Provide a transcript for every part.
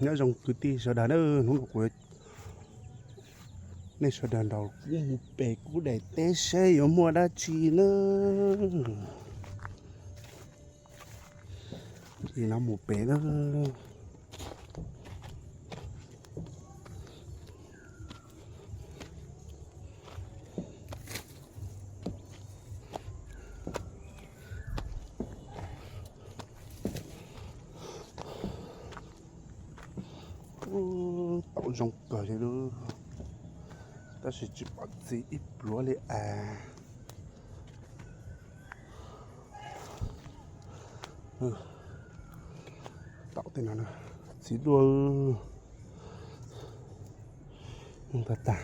Nyob zoo kwv tij sawv daws na, hnub no kuv, nej sawv daws nrog kuv mus pem kuv daim teb seb yuav muaj dab tsi na. Ces no mus pem na. Tau zoo kawg li lub, tab sis tsis pom txiv ib pluav li as. Tau tej no txiv duaj tag tag.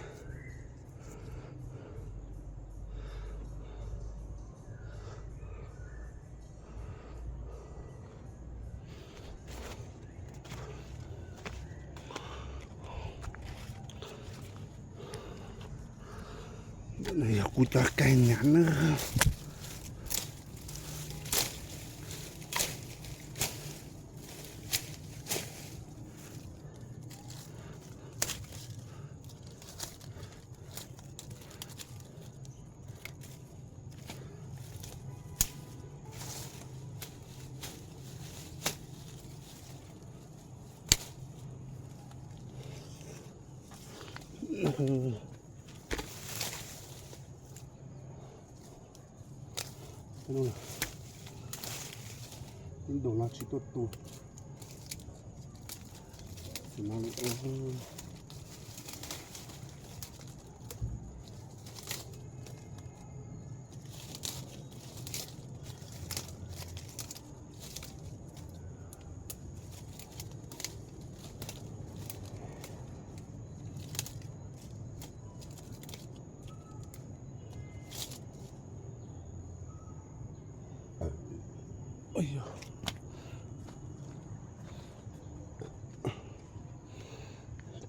Yog kuv cov kaig nyav na. Ib ntus no tsis tuaj tu.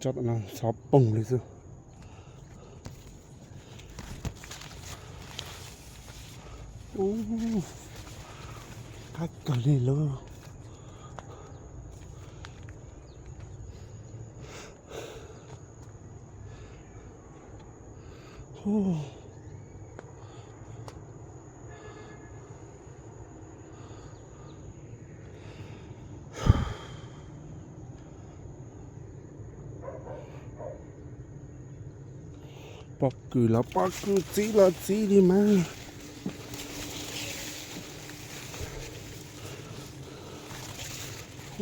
Tso no txhob poog li xwb. Ub, qab kawg li lawm. Pob kws los pob kws, txiv los txiv li mas. Ntuj,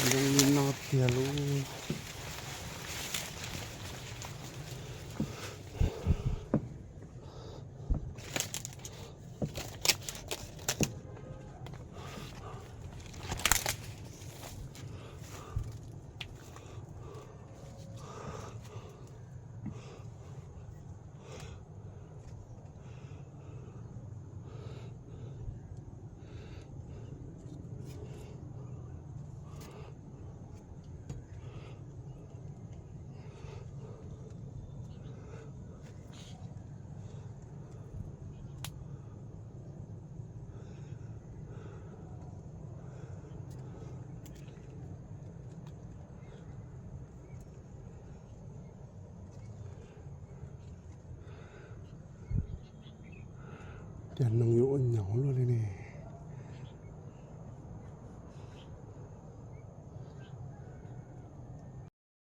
zoo li no tiag lauj. Cas noog yuav ua nyaum luaj li ne.